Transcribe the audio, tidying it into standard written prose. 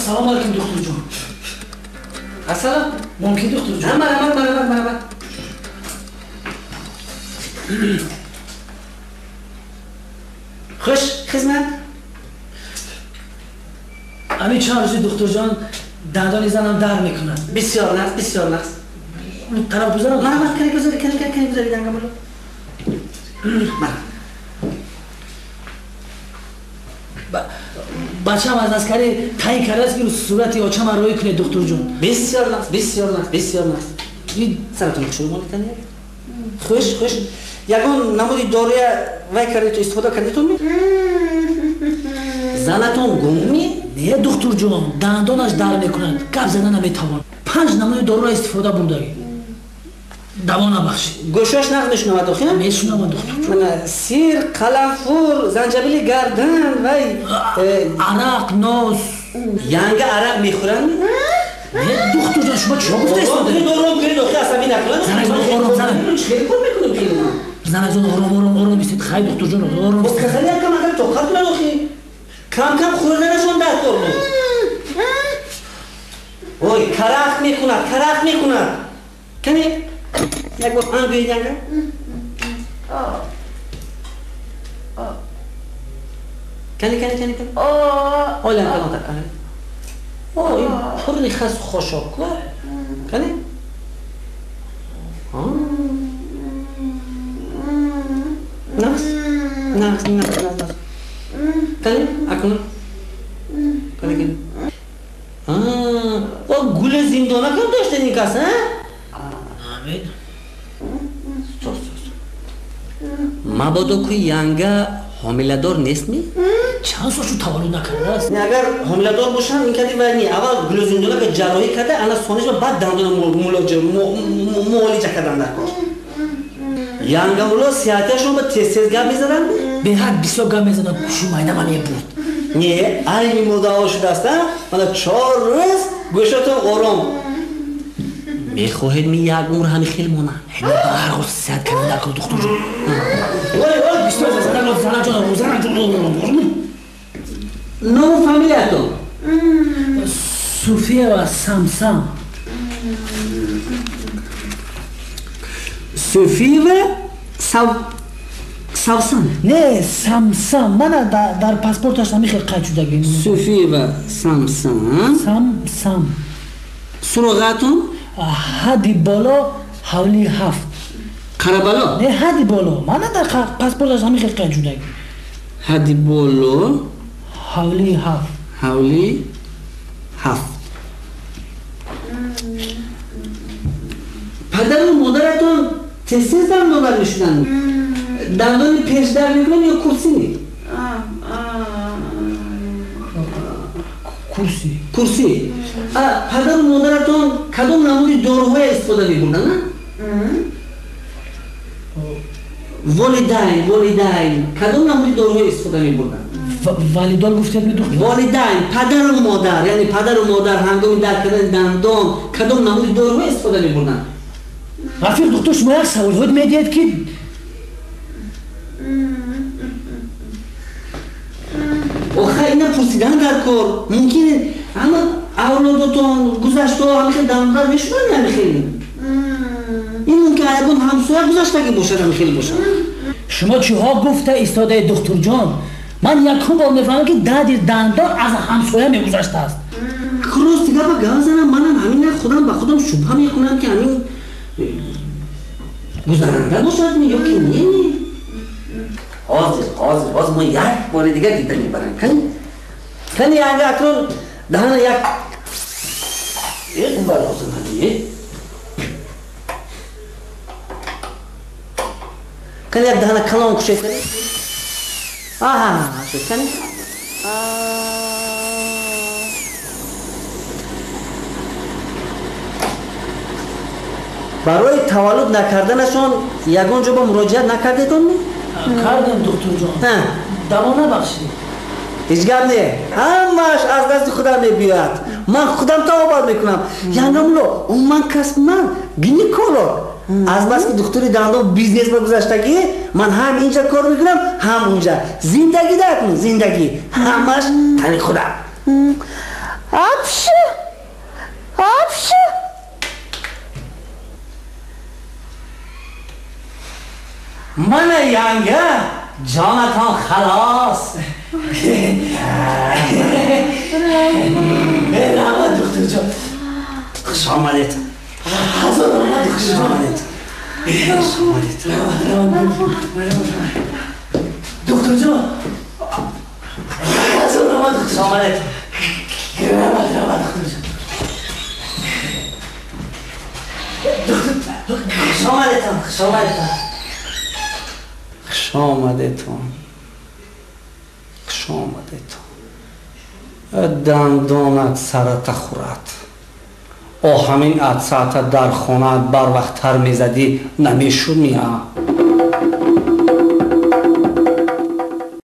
Ассалому алайкум духтурҷон. Ассалом. Мумкин духтурҷон? Марҳамат, марҳамат, марҳамат. Хуш хизмат. Ҳамин чанд рӯзи духтурҷон дандони занам дар мекунад. Бисёр нағз, бисёр нағз. Тараф гузарам? Марҳамат, кане гузари, кане, кане, кане гузари дангамулло. Марҳамат. Бачаам аз аскарӣ таъин кардааст ки сурати очама рӯй кунед духтурҷон. Бисёр нағз, бисёр нағз, бисёр нағз. Саратон хушрӯ монед. Хуш, хуш. Ягон намуди доруя вай кардед, истифода кардетон ми? Занатон гунг ми? Не духтурҷон, дандонаш дар мекунад, гап зада наметавонад. 5 намуди доруро истифода бурдаги. Даво набахшид. Гӯшош нағз мешунавад охи? Мешунавад духтурҷон. Сир, қаламфур, занҷабили гардан вай арақ, нос. Янга арақ мехӯранд? Не духтурҷон, шумо чиро гуфтаистед? Ором кунед охи, асабӣ накунед. Занакҷон ором, занак. Хеле кор мекунем хеле. Занакҷон ором, ором, ором истед. Хай духтурҷон ором истед. Касали якам агар тоқат кунад охи. Кам-кам хӯрданашон дар кор буд. Ой, карахт мекунад, карахт мекунад. Кане як бор ан гӯед янга. Кане, кане, кане, кане. Олам калонтар. О, ин пурни хас хошок. Кане? Нағз, нағз, нағз, нағз. Кане, акнун. Кане, кане. О, гули зиндона кам доштед ин кас, а? Амин. Стоп, стоп, стоп. Мабодо ки янга ҳомиладор нест ми? Чанд сол шуд таваллуд накардааст? Не, агар ҳомиладор бошам, ин кади вай не. Аввал гули зиндона ка ҷарроҳӣ карда, ана сониш баъд дандона муолиҷа кардан дар кор. Янга мулло сиҳатиашон ба тез-тез гап мезаданд? Беҳад бисёр гап мезаданд, гӯши майдама мебурд. Не, айни муддао шудааст, а? Мана 4 рӯз гӯшатон ором. Мехоҳед ми як умр ҳами хел монам? Не, ба ҳар ҳол сиҳат кардан дар кор духтурҷон. Ой, ой, бисёр занакҷон, занакҷон, занакҷон. Ному фамилиятон? Суфиева Самсам. Суфиева Савсан? Не, Самсам. Мана дар паспорташ ҳамин хел қайд шудагӣ. Суфиева Самсам. Самсам. Суроғатон? Ҳадди боло ҳавлии 7. Қарабало? Не, ҳадди боло. Мана дар паспорташ ҳамин хел қайд шудагӣ. Ҳадди боло ҳавлии 7. Ҳавлии 7. Падару модаратон тез-тез дандондар мешуданд? Дандони пешдар мекунанд ё курсӣ? Курсӣ. Курсӣ. Падару модаратон кадом намуди доруҳоя истифода мебурданд? Волидайн, волидайн кадом намуди доруҳоя истифода мебурданд? Валидол гуфтед ми духтур? Волидайн, падару модар, яъне падару модар ҳангоми дард кардани дандон кадом намуди доруҳоя истифода мебурданд? Рафиқ духтур, шумо як саволҳо медиҳед ки охир ина пурсидан дар кор мумкин ҳама авлодотон гузаштаҳо ҳамин хел дандондар мешуданд ҳамин хел? Ин мумкин ягон ҳамсоя гузаштагӣ бошад, ҳамин хел бошад. Шумо чиҳо гуфта истодаед духтурҷон? Ман якум бор мефаҳмам ки дарди дандон аз ҳамсоя мегузаштааст. Рости гапа гап занам, манам ҳамин худам ба худам шубҳа мекунам ки ҳамин гузаранда бошад ё ки не. Ҳозир, ҳозир, ҳозир мо як бори дигар дида мебарам. Кани? Кани янга акнун даҳана як балоза надие. Кани як даҳана калон кушед кани? Аҳа, шуд кани? Барои таваллуд накарданашон ягон ҷо ба муроҷиат накардедон ми? Кардем духтурҷон. Даво набахшид. Ҳеҷ гап не, ҳамааш аз дасти худам мебиёяд. Ман худам тавобат мекунам. Янга мулло, умуман касби ман гинеколог. Аз бас ки духтури дандон бизнес ба гузаштагӣ, ман ҳам инҷа кор мекунам, ҳам унҷа. Зиндагӣ дакун, зиндагӣ. Ҳамаш тани худам. Апшу! Апшу! Мана янга, ҷонатон халос. Раҳмат, духтурҷон. Хуш омадед. Ҳазор раҳмат, Хуш омадед. Хуш омадед. Духтурҷон, ҳазор раҳмат. Хуш омадед. Раҳмат, раҳмат, духтурҷон. Хуш омадетон. Хуш омадетон. Хуш омадетон. Хуш омадетон. Дандонат сарата хӯрад. О, ҳамин адсаата дар хонаат барвақттар мезадӣ, намешуд мия.